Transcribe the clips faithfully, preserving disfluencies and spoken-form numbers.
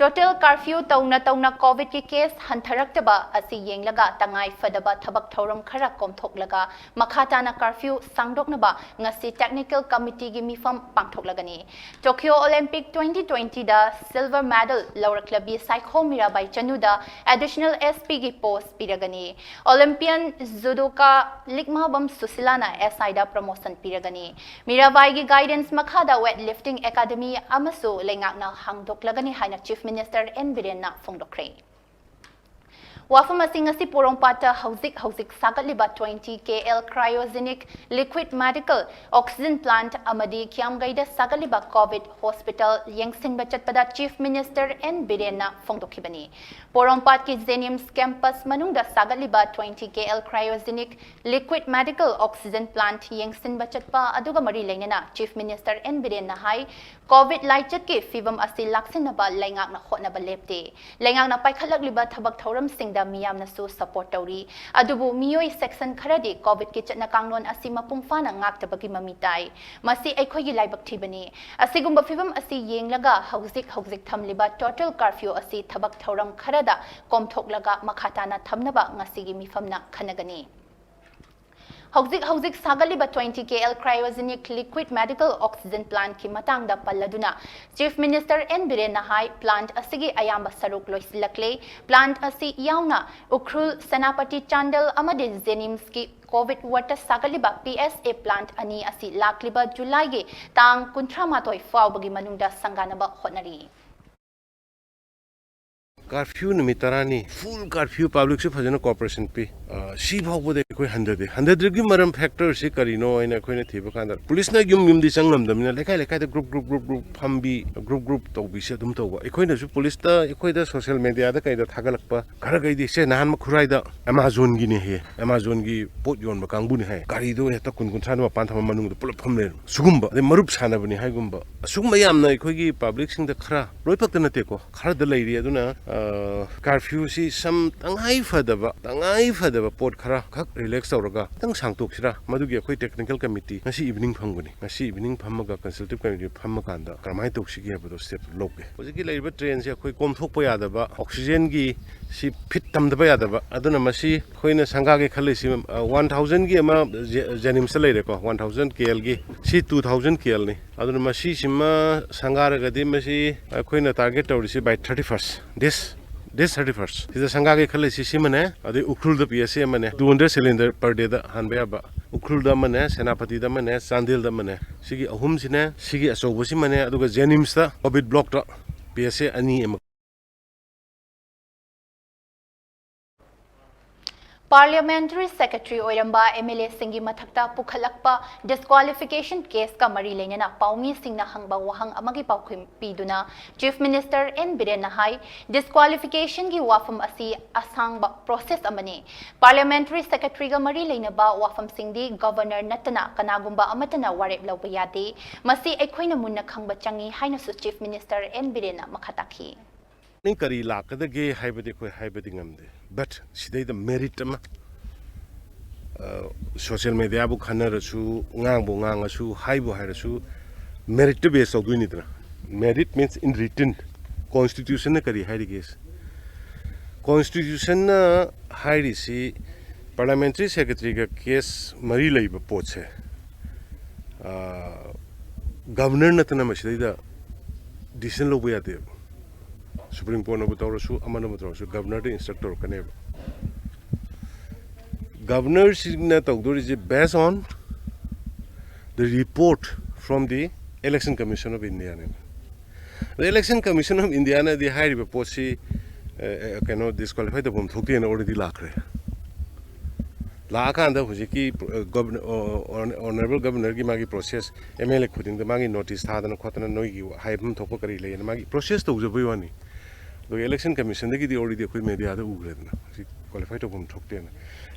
Total curfew ꯇꯧꯅ ꯇꯧꯅ ꯀꯣꯚꯤꯗꯀꯤ case ꯍꯟꯊꯔꯛꯇꯕ ꯑꯁꯤ ꯌꯦꯡꯂꯒ ꯇꯉꯥꯏ ꯐꯗꯕ ꯊꯕꯛ ꯊꯧꯔꯝ ꯈꯔ ꯀꯣꯝꯊꯣꯛꯂꯒ ꯃꯈꯥ ꯇꯥꯅ curfew ꯁꯥꯡꯗꯣꯛꯅꯕ ꯉꯁꯤ technical committeeꯒꯤ ꯃꯤꯐꯝ ꯄꯥꯡꯊꯣꯛꯂꯒꯅꯤ꯫ Tokyo Olympic twenty twentyꯗ silver medal ꯂꯧꯔꯛꯂꯕꯤ Saikhom Mirabai ꯆꯅꯨꯗ additional SPꯒꯤ post ꯄꯤꯔꯒꯅꯤ꯫ Olympian judoka ꯂꯤꯛꯃꯥꯕꯝ ꯁꯨꯁꯤꯂꯥꯅ SIꯗ promotion ꯄꯤꯔꯒꯅꯤ꯫ ꯃꯤꯔꯥꯕꯥꯏꯒꯤ guidance ꯃꯈꯥꯗ weightlifting academy ꯑꯃꯁꯨ ꯂꯩꯉꯥꯛꯅ ꯍꯥꯡꯗꯣꯛꯂꯒꯅꯤ ꯍꯥꯏꯅ Chief Minister N ꯕꯤꯔꯦꯟꯅ ꯐꯣꯡꯗꯣꯛꯈ꯭ꯔꯦ꯫ ꯋꯥꯐꯝ ꯑꯁꯤ ꯉꯁꯤ ꯄꯣꯔꯣꯝꯄꯥꯠꯇ ꯍꯧꯖꯤꯛ ꯍꯧꯖꯤꯛ ꯁꯥꯒꯠꯂꯤꯕ twenty KL cryogenic liquid medical oxygen plant ꯑꯃꯗꯤ ꯀꯤꯌꯥꯝꯒꯩꯗ ꯁꯥꯒꯠꯂꯤꯕ ꯀꯣꯚꯤꯗ ꯍꯣꯁꯄꯤꯇꯥꯜ ꯌꯦꯡꯁꯤꯟꯕ ꯆꯠꯄꯗ Chief Minister N ꯕꯤꯔꯦꯟꯅ ꯐꯣꯡꯗꯣꯛꯈꯤꯕꯅꯤ꯫ ꯄꯣꯔꯣꯝꯄꯥꯠꯀꯤ JNIMS campus ꯃꯅꯨꯡꯗ ꯁꯥꯒꯠꯂꯤꯕ twenty KL cryogenic liquid medical oxygen plant ꯌꯦꯡꯁꯤꯟꯕ ꯆꯠꯄ ꯑꯗꯨꯒ ꯃꯔꯤ ꯂꯩꯅꯅ Chief Minister N ꯕꯤꯔꯦꯟꯅ ꯍꯥꯏ, ꯀꯣꯚꯤꯗ ꯂꯥꯏꯆꯠꯀꯤ ꯐꯤꯚꯝ ꯑꯁꯤ ꯂꯥꯛꯁꯤꯟꯅꯕ ꯂꯩꯉꯥꯛꯅ ꯍꯣꯠꯅꯕ ꯂꯦꯞꯇꯦ꯫ ꯂꯩꯉꯥꯛꯅ ꯄꯥꯏꯈꯠꯂꯛꯂꯤꯕ ꯊꯕꯛ ꯊꯧꯔꯝꯁꯤꯡꯗ ꯃꯤꯌꯥꯝꯅꯁꯨ support ꯇꯧꯔꯤ꯫ ꯑꯗꯨꯕꯨ ꯃꯤꯑꯣꯏ section ꯈꯔꯗꯤ ꯀꯣꯚꯤꯗꯀꯤ ꯆꯠꯅ ꯀꯥꯡꯂꯣꯟ ꯑꯁꯤ ꯃꯄꯨꯡ ꯐꯥꯅ ꯉꯥꯛꯇꯕꯒꯤ ꯃꯃꯤ ꯇꯥꯏ꯫ ꯃꯁꯤ ꯑꯩꯈꯣꯏꯒꯤ ꯂꯥꯏꯕꯛ ꯊꯤꯕꯅꯤ꯫ ꯑꯁꯤꯒꯨꯝꯕ ꯐꯤꯚꯝ ꯑꯁꯤ ꯌꯦꯡꯂꯒ ꯍꯧꯖꯤꯛ ꯍꯧꯖꯤꯛ ꯊꯝꯂꯤꯕ total curfew ꯑꯁꯤ ꯊꯕꯛ ꯊꯧꯔꯝ ꯈꯔꯗ ꯀꯣꯝꯊꯣꯛꯂꯒ ꯃꯈꯥ ꯇꯥꯅ ꯊꯝꯅꯕ ꯉꯁꯤꯒꯤ ꯃꯤꯐꯝꯅ ꯈꯟꯅꯒꯅꯤ꯫ ꯍꯧꯖꯤꯛ ꯍꯧꯖꯤꯛ ꯁꯥꯒꯠꯂꯤꯕ twenty KL cryogenic liquid medical oxygen plantꯀꯤ ꯃꯇꯥꯡꯗ ꯄꯜꯂꯗꯨꯅ Chief Minister N ꯕꯤꯔꯦꯟꯅ ꯍꯥꯏ, plant ꯑꯁꯤꯒꯤ ꯑꯌꯥꯝꯕ ꯁꯔꯨꯛ ꯂꯣꯏꯁꯤꯜꯂꯛꯂꯦ꯫ Plant ꯑꯁꯤ ꯌꯥꯎꯅ ꯎꯈ꯭ꯔꯨꯜ, ꯁꯦꯅꯥꯄꯇꯤ, ꯆꯥꯟꯗꯦꯜ ꯑꯃꯗꯤ JNIMSꯀꯤ ꯀꯣꯚꯤꯗ wardꯇ ꯁꯥꯒꯠꯂꯤꯕ PSA plant ꯑꯅꯤ ꯑꯁꯤ ꯂꯥꯛꯂꯤꯕ ꯖꯨꯂꯥꯏꯒꯤ ꯇꯥꯡ ꯀꯨꯟꯊ꯭ꯔꯥ ꯃꯥꯊꯣꯏ ꯐꯥꯎꯕꯒꯤ ꯃꯅꯨꯡꯗ ꯁꯪꯒꯥꯅꯕ ꯍꯣꯠꯅꯔꯤ꯫ Curfew ꯅꯨꯃꯤꯠ ꯇꯔꯥꯅꯤ, full curfew, publicꯁꯨ ꯐꯖꯅ cooperation ꯄꯤ꯫ ꯑ, ꯁꯤ ꯐꯥꯎꯕꯗ ꯑꯩꯈꯣꯏ ꯍꯟꯊꯗꯦ꯫ ꯍꯟꯊꯗ꯭ꯔꯤꯕꯒꯤ ꯃꯔꯝ factorꯁꯤ ꯀꯔꯤꯅꯣ ꯍꯥꯏꯅ ꯑꯩꯈꯣꯏꯅ ꯊꯤꯕ ꯀꯥꯟꯗ, policeꯅ ꯌꯨꯝ ꯌꯨꯝꯗꯤ ꯆꯪ ꯉꯝꯗꯕꯅꯤꯅ ꯂꯩꯀꯥꯏ ꯂꯩꯀꯥꯏꯗ group group group group ꯐꯝꯕꯤ, group group ꯇꯧꯕꯤꯁꯦ ꯑꯗꯨꯝ ꯇꯧꯕ꯫ ꯑꯩꯈꯣꯏꯅꯁꯨ policeꯇ, ꯑꯩꯈꯣꯏꯗ social mediaꯗ ꯀꯩꯗ ꯊꯥꯒꯠꯂꯛꯄ ꯈꯔꯈꯩꯗꯤ, ꯁꯦ, ꯅꯍꯥꯟ ꯈꯨꯔꯥꯏꯗ Amazonꯒꯤꯅꯦ ꯍꯥꯏꯌꯦ, Amazonꯒꯤ ꯄꯣꯠ ꯌꯣꯟꯕ ꯀꯥꯡꯕꯨꯅꯦ ꯍꯥꯏꯌꯦ, ꯒꯥꯔꯤꯗꯣ ꯍꯦꯛꯇ ꯀꯨꯟ ꯀꯨꯟꯊ꯭ꯔꯥꯗ ꯃꯄꯥꯟ ꯊꯝꯃ ꯃꯅꯨꯡꯗ ꯄꯨꯂꯞ ꯐꯝ ꯂꯩꯔꯝꯕ꯫ ꯁꯤꯒꯨꯝꯕ, ꯑꯗꯩ ꯃꯔꯨꯞ ꯁꯥꯟꯅꯕꯅꯤ ꯍꯥꯏꯒꯨꯝꯕ, ꯑꯁꯨꯒꯨꯝꯕ ꯌꯥꯝꯅ ꯑꯩꯈꯣꯏꯒꯤ publicꯁꯤꯡꯗ ꯈꯔ, ꯂꯣꯏ ꯐꯛꯇ ꯅꯠꯇꯦꯀꯣ, ꯈꯔꯗ ꯂꯩꯔꯤ꯫ ꯑꯗꯨꯅ, ꯑ, ꯀꯔꯐ꯭ꯌꯨꯁꯤ ꯁꯝ ꯇꯉꯥꯏ ꯐꯗꯕ ꯇꯉꯥꯏ ꯐꯗꯕ ꯄꯣꯠ ꯈꯔ ꯈꯛ ꯔꯤꯂꯦꯛꯁ ꯇꯧꯔꯒ ꯈꯤꯇꯪ ꯁꯥꯡꯇꯣꯛꯁꯤꯔꯥ, ꯃꯗꯨꯒꯤ ꯑꯩꯈꯣꯏ ꯇꯦꯛꯅꯤꯀꯦꯜ ꯀꯃꯤꯇꯤ ꯉꯁꯤ ꯏꯚꯤꯅꯤꯡ ꯐꯝꯒꯅꯤ꯫ ꯉꯁꯤ ꯏꯚꯤꯅꯤꯡ ꯐꯝꯃꯒ ꯀꯟꯁꯜꯇꯦꯇꯤꯞ ꯀꯃꯤꯇꯤ ꯐꯝꯃꯀꯥꯟꯗ ꯀꯔꯝꯍꯥꯏꯅ ꯇꯧꯁꯤꯒꯦ ꯍꯥꯏꯕꯗꯣ ꯁ꯭ꯇꯦꯞ ꯂꯧꯒꯦ꯫ ꯍꯧꯖꯤꯛꯀꯤ ꯂꯩꯔꯤꯕ ꯇ꯭ꯔꯦꯟꯁꯦ ꯑꯩꯈꯣꯏ ꯀꯣꯝꯊꯣꯛꯄ ꯌꯥꯗꯕ, ꯑꯣꯛꯁꯤꯖꯦꯟꯒꯤ ꯁꯤ ꯐꯤꯠ ꯇꯝꯗꯕ ꯌꯥꯗꯕ꯫ ꯑꯗꯨꯅ ꯃꯁꯤ ꯑꯩꯈꯣꯏꯅ ꯁꯪꯒꯥꯒꯦ ꯈꯜꯂꯤꯁꯤ ꯋꯥꯟ ꯊꯥꯎꯖꯟꯒꯤ ꯑꯃ ꯖꯦꯅꯤꯝꯁꯇ ꯂꯩꯔꯦꯀꯣ, ꯋꯥꯟ ꯊꯥꯎꯖꯟ ꯀꯦ ꯑꯦꯜꯒꯤ, ꯁꯤ ꯇꯨ ꯊꯥꯎꯖꯟ ꯀꯦ ꯑꯦꯜꯅꯤ꯫ ꯑꯗꯨꯅ ꯃꯁꯤꯁꯤꯃ ꯁꯪꯒꯥꯔꯒꯗꯤ ꯃꯁꯤ ꯑꯩꯈꯣꯏꯅ ꯇꯥꯔꯒꯦꯠ ꯇꯧꯔꯤꯁꯤ by thirty first, this this thirty first ꯁꯤꯗ ꯁꯪꯒꯥꯒꯦ ꯈꯜꯂꯤꯁꯤ ꯁꯤꯃꯅꯦ꯫ ꯑꯗꯩ ꯎꯈ꯭ꯔꯨꯜꯗ ꯄꯤ ꯑꯦꯁ ꯑꯦ ꯑꯃꯅꯦ, ꯇꯨ ꯍꯟꯗ꯭ꯔꯦꯠ ꯁꯤꯂꯤꯟꯗꯔ ꯄꯔ ꯗꯦꯗ ꯍꯥꯟꯕ ꯌꯥꯕ꯫ ꯎꯈ꯭ꯔꯨꯜꯗ ꯑꯃꯅꯦ, ꯁꯦꯅꯥꯄꯇꯤꯗ ꯑꯃꯅꯦ, ꯆꯥꯟꯗꯦꯜꯗ ꯑꯃꯅꯦ꯫ ꯁꯤꯒꯤ ꯑꯍꯨꯝꯁꯤꯅꯦ, ꯁꯤꯒꯤ ꯑꯆꯧꯕꯁꯤꯃꯅꯦ, ꯑꯗꯨꯒ ꯖꯦꯅꯤꯝꯁꯇ ꯀꯣꯚꯤꯗ ꯕ꯭ꯂꯣꯛꯇ ꯄꯤ ꯑꯦꯁ ꯑꯦ ꯑꯅꯤ ꯑꯃ꯫ Parliamentary Secretary ꯑꯣꯏꯔꯝꯕ ꯑꯦꯝ ꯑꯦꯜ ꯑꯦꯁꯤꯡꯒꯤ ꯃꯊꯛꯇ ꯄꯨꯈꯠꯂꯛꯄ ꯗꯤꯁꯀ꯭ꯋꯥꯂꯤꯐꯤꯀꯦꯁꯟ ꯀꯦꯁꯀ ꯃꯔꯤ ꯂꯩꯅꯅ ꯄꯥꯎꯃꯤꯁꯤꯡꯅ ꯍꯪꯕ ꯋꯥꯍꯪ ꯑꯃꯒꯤ ꯄꯥꯎꯈꯨꯝ ꯄꯤꯗꯨꯅ Chief Minister N Birenꯅ ꯍꯥꯏ, ꯗꯤꯁꯀ꯭ꯋꯥꯂꯤꯐꯤꯀꯦꯁꯟꯒꯤ ꯋꯥꯐꯝ ꯑꯁꯤ ꯑꯁꯥꯡꯕ ꯄ꯭ꯔꯣꯁꯦꯁ ꯑꯃꯅꯤ꯫ Parliamentary Secretaryꯒ ꯃꯔꯤ ꯂꯩꯅꯕ ꯋꯥꯐꯝꯁꯤꯡꯗꯤ Governor ꯅꯠꯇꯅ ꯀꯅꯥꯒꯨꯝꯕ ꯑꯃꯠꯇꯅ ꯋꯥꯔꯦꯞ ꯂꯧꯕ ꯌꯥꯗꯦ꯫ ꯃꯁꯤ ꯑꯩꯈꯣꯏꯅ ꯃꯨꯟꯅ ꯈꯪꯕ ꯆꯪꯏ ꯍꯥꯏꯅꯁꯨ Chief Minister N Birenꯅ ꯃꯈꯥ ꯇꯥꯈꯤ꯫ ꯅꯤꯡ ꯀꯔꯤ ꯂꯥꯛꯀꯗꯒꯦ ꯍꯥꯏꯕꯗꯤ ꯑꯩꯈꯣꯏ ꯍꯥꯏꯕꯗꯤ ꯉꯝꯗꯦ, but ꯁꯤꯗꯩꯗ ꯃꯦꯔꯤꯠ ꯑꯃ, ꯁꯣꯁꯤꯌꯦꯜ ꯃꯦꯗꯤꯌꯥꯕꯨ ꯈꯟꯅꯔꯁꯨ, ꯉꯥꯡꯕꯨ ꯉꯥꯡꯉꯁꯨ, ꯍꯥꯏꯕꯨ ꯍꯥꯏꯔꯁꯨ, ꯃꯦꯔꯤꯠꯇ ꯕꯦꯁ ꯇꯧꯗꯣꯏꯅꯤꯗꯅ꯫ Merit means in written, ꯀꯣꯟꯁꯇꯤꯇ꯭ꯌꯨꯁꯟꯅ ꯀꯔꯤ ꯍꯥꯏꯔꯤꯒꯦ? ꯀꯣꯟꯁꯇꯤꯇ꯭ꯌꯨꯁꯟꯅ ꯍꯥꯏꯔꯤꯁꯤ ꯄꯥꯔꯂꯤꯌꯥꯃꯦꯟꯇꯔꯤ ꯁꯦꯀ꯭ꯔꯦꯇꯔꯤꯒ ꯀꯦꯁ ꯃꯔꯤ ꯂꯩꯕ ꯄꯣꯠꯁꯦ ꯒꯕꯔꯅꯔ ꯅꯠꯇꯅ ꯃꯁꯤꯗꯩꯗ ꯗꯤꯁꯤꯖꯟ ꯂꯧꯕ ꯌꯥꯗꯦꯕ꯫ ꯁꯨꯄ꯭ꯔꯤꯝ ꯀꯣꯔꯠꯅꯕꯨ ꯇꯧꯔꯁꯨ, ꯑꯃꯅꯕꯨ ꯇꯧꯔꯁꯨ, ꯒꯕꯔꯅꯔꯗ ꯏꯟꯁꯇ꯭ꯔꯛ ꯇꯧꯔꯛꯀꯅꯦꯕ꯫ ꯒꯕꯔꯅꯔꯁꯤꯡꯅ ꯇꯧꯗꯣꯔꯤꯁꯦ based on the report from the Election Commission of Indiaꯅꯦꯕ꯫ ꯑꯗ Election Commission of Indiaꯅꯗꯤ ꯍꯥꯏꯔꯤꯕ ꯄꯣꯠꯁꯤ, ꯑ, ꯑ, ꯀꯩꯅꯣ, ꯗꯤꯁꯀ꯭ꯋꯥꯂꯤꯐꯥꯏ ꯇꯧꯐꯝ ꯊꯣꯛꯇꯦꯅ already ꯂꯥꯛꯈ꯭ꯔꯦ꯫ ꯂꯥꯛꯑꯀꯥꯟꯗ ꯍꯧꯖꯤꯛꯀꯤ, ꯑ, ꯒꯕꯔꯅꯔ, ꯑ, ꯑ, ꯑꯣꯅꯔꯦꯕꯜ ꯒꯕꯔꯅꯔꯒꯤ ꯃꯥꯒꯤ ꯄ꯭ꯔꯣꯁꯦꯁ, ꯑꯦꯝ ꯑꯦꯜ ꯑꯦ ꯈꯨꯗꯤꯡꯗ ꯃꯥꯒꯤ ꯅꯣꯇꯤꯁ ꯊꯥꯗꯅ ꯈꯣꯠꯇꯅ ꯅꯣꯏꯒꯤ ꯍꯥꯏꯐꯝ ꯊꯣꯛꯄ ꯀꯔꯤ ꯂꯩꯌꯦꯅ ꯃꯥꯒꯤ ꯄ꯭ꯔꯣꯁꯦꯁ ꯇꯧꯖꯕꯩ ꯋꯥꯅꯤ꯫ ꯑꯗꯨꯒ Election Commissionꯗꯒꯤꯗꯤ already ꯑꯩꯈꯣꯏ ꯃꯦꯗꯤꯌꯥꯗ ꯎꯈ꯭ꯔꯦꯗꯅ, ꯍꯧꯖꯤꯛ ꯀ꯭ꯋꯥꯂꯤꯐꯥꯏ ꯇꯧꯐꯝ ꯊꯣꯛꯇꯦꯅ꯫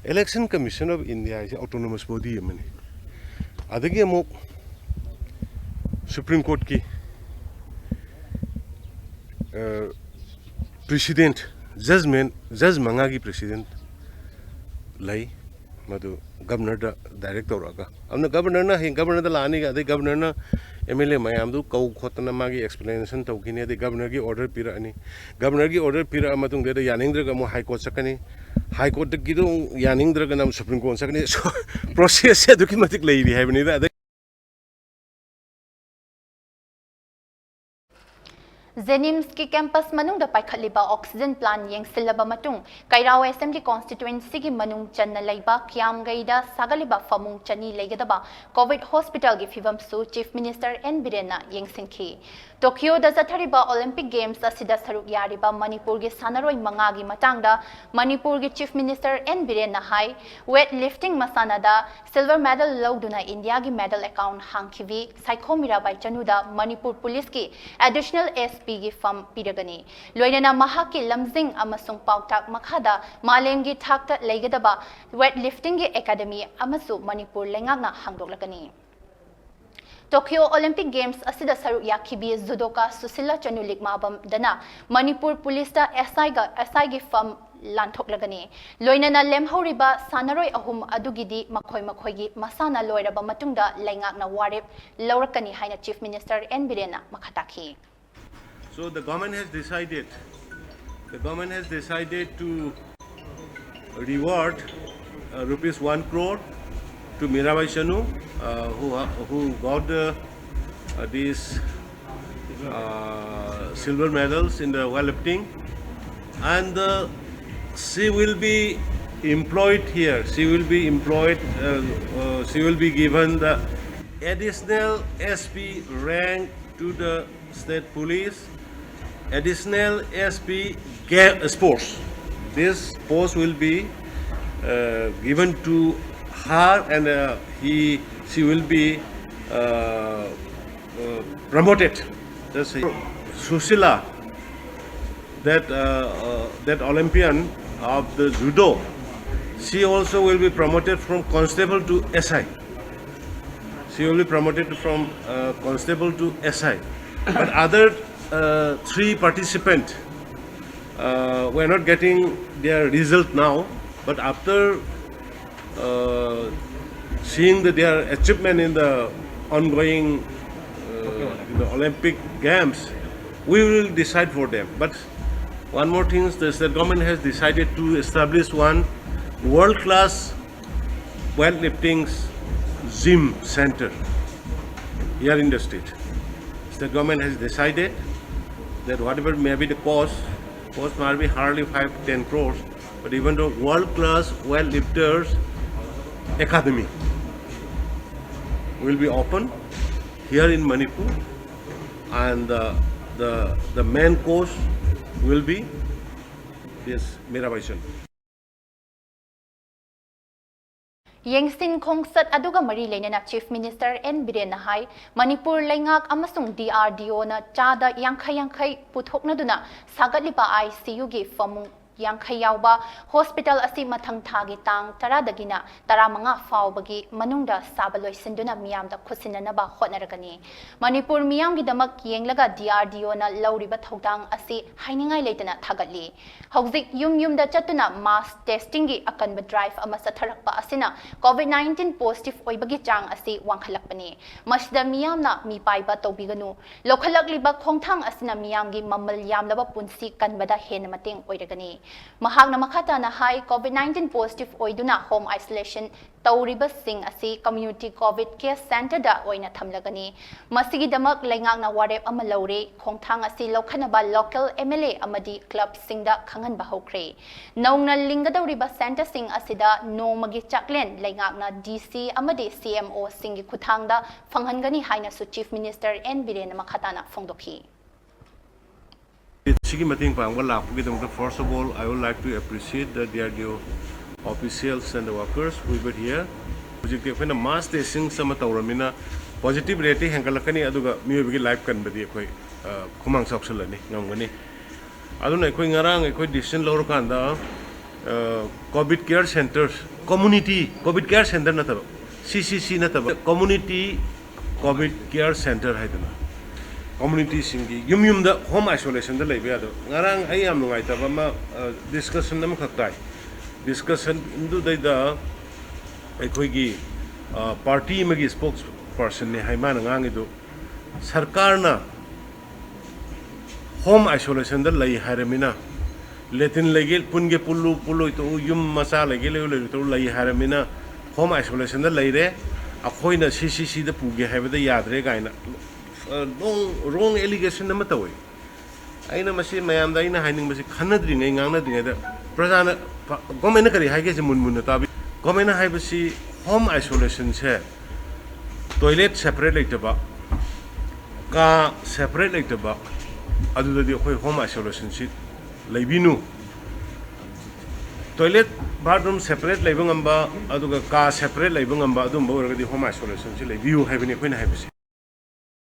Election Commission of India ꯍꯥꯏꯁꯦ autonomous body ꯑꯃꯅꯤ꯫ ꯑꯗꯒꯤ ꯑꯃꯨꯛ ꯁꯨꯄ꯭ꯔꯤꯝ ꯀꯣꯔꯠꯀꯤ, ꯑ, ꯄ꯭ꯔꯦꯁꯤꯗꯦꯟꯠ, ꯖꯖꯃꯦꯟ, ꯖꯖ ꯃꯉꯥꯒꯤ ꯄ꯭ꯔꯦꯁꯤꯗꯦꯟꯠ ꯂꯩ꯫ ꯃꯗꯨ ꯒꯕꯔꯅꯔꯗ ꯗꯥꯏꯔꯦꯛ ꯇꯧꯔꯛꯑꯒ, ꯑꯗꯨꯅ ꯒꯕꯔꯅꯔꯅ ꯍꯌꯦꯡ ꯒꯕꯔꯅꯔꯗ ꯂꯥꯛꯑꯅꯤ, ꯑꯗꯩ ꯒꯕꯔꯅꯔꯅ ꯑꯦꯝ ꯑꯦꯜ ꯑꯦ ꯃꯌꯥꯝꯗꯨ ꯀꯧ ꯈꯣꯠꯇꯅ ꯃꯥꯒꯤ ꯑꯦꯛꯁꯄ꯭ꯂꯦꯅꯦꯁꯟ ꯇꯧꯈꯤꯅꯤ꯫ ꯑꯗꯩ ꯒꯕꯔꯅꯔꯒꯤ ꯑꯣꯔꯗꯔ ꯄꯤꯔꯛꯑꯅꯤ꯫ ꯒꯕꯔꯅꯔꯒꯤ ꯑꯣꯔꯗꯔ ꯄꯤꯔꯛꯑ ꯃꯇꯨꯡꯗ ꯌꯥꯅꯤꯡꯗ꯭ꯔꯒ ꯑꯃꯨꯛ ꯍꯥꯏ ꯀꯣꯔꯠ ꯆꯠꯀꯅꯤ꯫ ꯍꯥꯏ ꯀꯣꯔꯠꯇꯒꯤꯗꯨ ꯑꯃꯨꯛ ꯌꯥꯅꯤꯡꯗ꯭ꯔꯒꯅ ꯑꯃꯨꯛ ꯁꯨꯄ꯭ꯔꯤꯝ ꯀꯣꯔꯠ ꯆꯠꯀꯅꯤ꯫ ꯄ꯭ꯔꯣꯁꯦꯁꯁꯦ ꯑꯗꯨꯛꯀꯤ ꯃꯇꯤꯛ ꯂꯩꯔꯤ ꯍꯥꯏꯕꯅꯤꯗ꯫ ꯑꯗꯩ ꯖꯦꯅꯤꯝꯁꯀꯤ ꯀꯦꯝꯄꯁ ꯃꯅꯨꯡꯗ ꯄꯥꯏꯈꯠꯂꯤꯕ ꯑꯣꯛꯁꯤꯖꯦꯟ ꯄ꯭ꯂꯥꯟ ꯌꯦꯡꯁꯤꯜꯂꯕ ꯃꯇꯨꯡ, ꯀꯩꯔꯥꯎ ꯑꯦꯁꯦꯝꯕ꯭ꯂꯤ ꯀꯣꯟꯁꯇꯤꯇ꯭ꯋꯦꯟꯁꯤꯒꯤ ꯃꯅꯨꯡ ꯆꯟꯅ ꯂꯩꯕ ꯀꯤꯌꯥꯝꯒꯩꯗ ꯁꯥꯒꯠꯂꯤꯕ ꯐꯃꯨꯡ ꯆꯅꯤ ꯂꯩꯒꯗꯕ ꯀꯣꯚꯤꯗ ꯍꯣꯁꯄꯤꯇꯥꯜꯒꯤ ꯐꯤꯚꯝꯁꯨ ꯆꯤꯐ ꯃꯤꯅꯤꯁꯇꯔ ꯑꯦꯟ ꯕꯤꯔꯦꯟꯅ ꯌꯦꯡꯁꯤꯟꯈꯤ꯫ ꯇꯣꯀꯤꯌꯣꯗ ꯆꯠꯊꯔꯤꯕ ꯑꯣꯂꯤꯝꯄꯤꯛ ꯒꯦꯝꯁ ꯑꯁꯤꯗ ꯁꯔꯨꯛ ꯌꯥꯔꯤꯕ ꯃꯅꯤꯄꯨꯔꯒꯤ ꯁꯥꯟꯅꯔꯣꯏ ꯃꯉꯥꯒꯤ ꯃꯇꯥꯡꯗ ꯃꯅꯤꯄꯨꯔꯒꯤ ꯆꯤꯐ ꯃꯤꯅꯤꯁꯇꯔ ꯑꯦꯟ ꯕꯤꯔꯦꯟꯅ ꯍꯥꯏ, ꯋꯦꯠ ꯂꯤꯐꯇꯤꯡ ꯃꯁꯥꯟꯅꯗ ꯁꯤꯜꯚꯔ ꯃꯦꯗꯜ ꯂꯧꯗꯨꯅ ꯏꯟꯗꯤꯌꯥꯒꯤ ꯃꯦꯗꯜ ꯑꯦꯀꯥꯎꯟ ꯍꯥꯡꯈꯤꯕꯤ ꯁꯥꯏꯈꯣꯝ ꯃꯤꯔꯥꯕꯥꯏ ꯆꯅꯨꯗ ꯃꯅꯤꯄꯨꯔ ꯄꯨꯂꯤꯁꯀꯤ ꯑꯦꯗꯤꯁꯅꯦꯜ ꯑꯦꯁ ꯄꯤꯒꯤ ꯐꯝ ꯄꯤꯔꯒꯅꯤ꯫ ꯂꯣꯏꯅꯅ ꯃꯍꯥꯛꯀꯤ ꯂꯝꯖꯤꯡ ꯑꯃꯁꯨꯡ ꯄꯥꯎꯇꯥꯛ ꯃꯈꯥꯗ ꯃꯥꯂꯦꯝꯒꯤ ꯊꯥꯛꯇ ꯂꯩꯒꯗꯕ ꯋꯦꯠ ꯂꯤꯐꯇꯤꯡꯒꯤ ꯑꯦꯀꯥꯗꯃꯤ ꯑꯃꯁꯨ ꯃꯅꯤꯄꯨꯔ ꯂꯩꯉꯥꯛꯅ ꯍꯥꯡꯗꯣꯛꯂꯒꯅꯤ꯫ ꯇꯣꯀꯤꯌꯣ ꯑꯣꯂꯤꯝꯄꯤꯛ ꯒꯦꯝꯁ ꯑꯁꯤꯗ ꯁꯔꯨꯛ ꯌꯥꯈꯤꯕꯤ ꯖꯨꯗꯣꯀꯥ ꯁꯨꯁꯤꯂꯥ ꯆꯅꯨ ꯂꯤꯛꯃꯥꯕꯝꯗꯅ ꯃꯅꯤꯄꯨꯔ ꯄꯨꯂꯤꯁꯇ ꯑꯦꯁ ꯑꯥꯏꯒ ꯑꯦꯁ ꯑꯥꯏꯒꯤ ꯐꯝ ꯂꯥꯟꯊꯣꯛꯂꯒꯅꯤ꯫ ꯂꯣꯏꯅꯅ ꯂꯦꯝꯍꯧꯔꯤꯕ ꯁꯥꯟꯅꯔꯣꯏ ꯑꯍꯨꯝ ꯑꯗꯨꯒꯤꯗꯤ ꯃꯈꯣꯏ ꯃꯈꯣꯏꯒꯤ ꯃꯁꯥꯟꯅ ꯂꯣꯏꯔꯕ ꯃꯇꯨꯡꯗ ꯂꯩꯉꯥꯛꯅ ꯋꯥꯔꯦꯞ ꯂꯧꯔꯛꯀꯅꯤ ꯍꯥꯏꯅ ꯆꯤꯐ ꯃꯤꯅꯤꯁꯇꯔ ꯑꯦꯟ ꯕꯤꯔꯦꯟꯅ ꯃꯈꯥ ꯇꯥꯈꯤ꯫ So the government has decided, the government has decided to reward uh, rupees one crore to Mirabai Chanu, uh, who, ha- who got the, uh, these uh, silver medals in the weightlifting, and uh, she will be employed here. She will be employed. Uh, uh, she will be given the additional S P rank to the state police, additional S P ga- sports. This post will be uh, given to her, and uh, he she will be uh, uh, promoted. That's it. Susila, that uh, uh, that Olympian of the judo, she also will be promoted from constable to S I. She will be promoted from uh, constable to S I. But other uh, three participants, Uh, we are not getting their result now, but after uh, seeing that their achievement in the ongoing uh, in the Olympic Games, we will decide for them. But one more thing is, the state government has decided to establish one world-class weightlifting gym center here in the state. State government has decided that whatever may be the cost, cost might be hardly five to ten crores, but even the world-class weightlifters academy will be open here in Manipur, and uh, the the main course will be this Mirabai Chan. ꯌꯦꯡꯁꯤꯟ ꯈꯣꯡꯆꯠ ꯑꯗꯨꯒ ꯃꯔꯤ ꯂꯩꯅꯅ Chief Minister N ꯕꯤꯔꯦꯟꯅ ꯍꯥꯏ, ꯃꯅꯤꯄꯨꯔ ꯂꯩꯉꯥꯛ ꯑꯃꯁꯨꯡ D R D Oꯅ ꯆꯥꯗ ꯌꯥꯡꯈꯩ ꯌꯥꯡꯈꯩ ꯄꯨꯊꯣꯛꯅꯗꯨꯅ ꯁꯥꯒꯠꯂꯤꯕ ICUꯒꯤ ꯐꯃꯨꯡ ꯌꯥꯡꯈꯩ ꯌꯥꯎꯕ hospital ꯑꯁꯤ ꯃꯊꯪ ꯊꯥꯒꯤ ꯇꯥꯡ ꯇꯔꯥꯗꯒꯤꯅ ꯇꯔꯥꯃꯉꯥ ꯐꯥꯎꯕꯒꯤ ꯃꯅꯨꯡꯗ ꯁꯥꯕ ꯂꯣꯏꯁꯤꯟꯗꯨꯅ ꯃꯤꯌꯥꯝꯗ ꯈꯨꯠꯁꯤꯟꯅꯅꯕ ꯍꯣꯠꯅꯔꯒꯅꯤ꯫ ꯃꯅꯤꯄꯨꯔ ꯃꯤꯌꯥꯝꯒꯤꯗꯃꯛ ꯌꯦꯡꯂꯒ D R D Oꯅ ꯂꯧꯔꯤꯕ ꯊꯧꯗꯥꯡ ꯑꯁꯤ ꯍꯥꯏꯅꯤꯡꯉꯥꯏ ꯂꯩꯇꯅ ꯊꯥꯒꯠꯂꯤ꯫ ꯍꯧꯖꯤꯛ ꯌꯨꯝ ꯌꯨꯝꯗ ꯆꯠꯇꯨꯅ mass testingꯒꯤ ꯑꯀꯟꯕ drive ꯑꯃ ꯆꯠꯊꯔꯛꯄ ꯑꯁꯤꯅ COVID nineteen positive ꯑꯣꯏꯕꯒꯤ ꯆꯥꯡ ꯑꯁꯤ ꯋꯥꯡꯈꯠꯂꯛꯄꯅꯤ꯫ ꯃꯁꯤꯗ ꯃꯤꯌꯥꯝꯅ ꯃꯤꯄꯥꯏꯕ ꯇꯧꯕꯤꯒꯅꯨ꯫ ꯂꯧꯈꯠꯂꯛꯂꯤꯕ ꯈꯣꯡꯊꯥꯡ ꯑꯁꯤꯅ ꯃꯤꯌꯥꯝꯒꯤ ꯃꯃꯜ ꯌꯥꯝꯂꯕ ꯄꯨꯟꯁꯤ ꯀꯟꯕꯗ ꯍꯦꯟꯅ ꯃꯇꯦꯡ ꯑꯣꯏꯔꯒꯅꯤ꯫ ꯃꯍꯥꯛꯅ ꯃꯈꯥ ꯇꯥꯅ ꯍꯥꯏ, COVID nineteen positive ꯑꯣꯏꯗꯨꯅ home isolation ꯇꯧꯔꯤꯕꯁꯤꯡ ꯑꯁꯤ community COVID care centreꯗ ꯑꯣꯏꯅ ꯊꯝꯂꯒꯅꯤ꯫ ꯃꯁꯤꯒꯤꯗꯃꯛ ꯂꯩꯉꯥꯛꯅ ꯋꯥꯔꯦꯞ ꯑꯃ ꯂꯧꯔꯦ꯫ ꯈꯣꯡꯊꯥꯡ ꯑꯁꯤ ꯂꯧꯈꯠꯅꯕ local MLA ꯑꯃꯗꯤ clubꯁꯤꯡꯗ ꯈꯪꯍꯟꯕ ꯍꯧꯈ꯭ꯔꯦ꯫ ꯅꯧꯅ ꯂꯤꯡꯒꯗꯧꯔꯤꯕ centreꯁꯤꯡ ꯑꯁꯤꯗ ꯅꯣꯡꯃꯒꯤ ꯆꯥꯛꯂꯦꯟ ꯂꯩꯉꯥꯛꯅ DC ꯑꯃꯗꯤ CMOꯁꯤꯡꯒꯤ ꯈꯨꯠꯊꯥꯡꯗ ꯐꯪꯍꯟꯒꯅꯤ ꯍꯥꯏꯅꯁꯨ Chief Minister N ꯕꯤꯔꯦꯟꯅ ꯃꯈꯥ ꯇꯥꯅ ꯐꯣꯡꯗꯣꯛꯈꯤ꯫ ꯁꯤꯒꯤ ꯃꯇꯦꯡ ꯄꯥꯡꯕ ꯂꯥꯛꯄꯒꯤꯗꯃꯛꯇ, first of all, I would like to appreciate the D R D O officials and the workers who were here. ꯍꯧꯖꯤꯛꯇꯤ ꯑꯩꯈꯣꯏꯅ mass testing ꯑꯃ ꯇꯧꯔꯃꯤꯅ positive rateꯇꯤ ꯍꯦꯟꯒꯠꯂꯛꯀꯅꯤ, ꯑꯗꯨꯒ ꯃꯤꯑꯣꯏꯕꯒꯤ life ꯀꯟꯕꯗꯤ ꯑꯩꯈꯣꯏ ꯑ, ꯈꯨꯃꯥꯡ ꯆꯥꯎꯁꯤꯜꯂꯅꯤ, ꯉꯝꯒꯅꯤ꯫ ꯑꯗꯨꯅ ꯑꯩꯈꯣꯏ ꯉꯔꯥꯡ ꯑꯩꯈꯣꯏ decision ꯂꯧꯔꯀꯥꯟꯗ, ꯑ, COVID care centres, community COVID care centre ꯅꯠꯇꯕ, CCC ꯅꯠꯇꯕ, community COVID care centre ꯍꯥꯏꯗꯅ ꯀꯝꯃ꯭ꯌꯨꯅꯤꯇꯤꯁꯤꯡꯒꯤ ꯌꯨꯝ ꯌꯨꯝꯗ ꯍꯣꯝ ꯑꯥꯏꯁꯣꯂꯦꯁꯟꯗ ꯂꯩꯕ ꯌꯥꯗꯕ꯫ ꯉꯔꯥꯡ ꯑꯩ ꯌꯥꯝ ꯅꯨꯡꯉꯥꯏꯇꯕ ꯑꯃ, ꯗꯤꯁꯀꯁꯟ ꯑꯃꯈꯛ ꯇꯥꯏ꯫ ꯗꯤꯁꯀꯁꯟꯗꯨꯗꯩꯗ ꯑꯩꯈꯣꯏꯒꯤ ꯄꯥꯔꯇꯤ ꯑꯃꯒꯤ ꯁ꯭ꯄꯣꯛꯁ ꯄꯔꯁꯟꯅꯦ ꯍꯥꯏ ꯃꯥꯅ ꯉꯥꯡꯉꯤꯗꯨ, ꯁꯔꯀꯥꯔꯅ ꯍꯣꯝ ꯑꯥꯏꯁꯣꯂꯦꯁꯟꯗ ꯂꯩ ꯍꯥꯏꯔꯃꯤꯅ, ꯂꯦꯇꯤꯟ ꯂꯩꯒꯦ ꯄꯨꯟꯒꯦ ꯄꯨꯜꯂꯨ, ꯄꯨꯜꯂꯣꯏ ꯇꯣꯛꯎ, ꯌꯨꯝ ꯃꯆꯥ ꯂꯩꯒꯦ ꯂꯩꯌꯨ, ꯂꯩꯔꯣꯏ ꯇꯣꯛꯎ, ꯂꯩ ꯍꯥꯏꯔꯃꯤꯅ ꯍꯣꯝ ꯑꯥꯏꯁꯣꯂꯦꯁꯟꯗ ꯂꯩꯔꯦ, ꯑꯩꯈꯣꯏꯅ ꯁꯤ ꯁꯤ ꯁꯤꯗ ꯄꯨꯒꯦ ꯍꯥꯏꯕꯗ ꯌꯥꯗ꯭ꯔꯦ ꯀꯥꯏꯅ ꯔꯣꯡ ꯔꯣꯡ ꯑꯦꯂꯤꯒꯦꯁꯟ ꯑꯃ ꯇꯧꯋꯤ꯫ ꯑꯩꯅ ꯃꯁꯤ ꯃꯌꯥꯝꯗ ꯑꯩꯅ ꯍꯥꯏꯅꯤꯡꯕꯁꯤ, ꯈꯟꯅꯗ꯭ꯔꯤꯉꯩ ꯉꯥꯡꯅꯗ꯭ꯔꯤꯉꯩꯗ ꯄ꯭ꯔꯖꯥꯅ, ꯒꯣꯔꯃꯦꯟꯅ ꯀꯔꯤ ꯍꯥꯏꯒꯦꯁꯦ ꯃꯨꯟ ꯃꯨꯟꯅ ꯇꯥꯕꯤ꯫ ꯒꯣꯔꯃꯦꯟꯅ ꯍꯥꯏꯕꯁꯤ ꯍꯣꯝ ꯑꯥꯏꯁꯣꯂꯦꯁꯟꯁꯦ ꯇꯣꯏꯂꯦꯠ ꯁꯦꯄꯔꯦꯠ ꯂꯩꯇꯕ, ꯀꯥ ꯁꯦꯄꯔꯦꯠ ꯂꯩꯇꯕ, ꯑꯗꯨꯗꯗꯤ ꯑꯩꯈꯣꯏ ꯍꯣꯝ ꯑꯥꯏꯁꯣꯂꯦꯁꯟꯁꯤ ꯂꯩꯕꯤꯅꯨ꯫ ꯇꯣꯏꯂꯦꯠ, ꯕꯥꯠꯔꯨꯝ ꯁꯦꯄꯔꯦꯠ ꯂꯩꯕ ꯉꯝꯕ, ꯑꯗꯨꯒ ꯀꯥ ꯁꯦꯄꯔꯦꯠ ꯂꯩꯕ ꯉꯝꯕ, ꯑꯗꯨꯝꯕ ꯑꯣꯏꯔꯒꯗꯤ ꯍꯣꯝ ꯑꯥꯏꯁꯣꯂꯦꯁꯟꯁꯤ ꯂꯩꯕꯤꯌꯨ ꯍꯥꯏꯕꯅꯤ ꯑꯩꯈꯣꯏꯅ ꯍꯥꯏꯕꯁꯦ꯫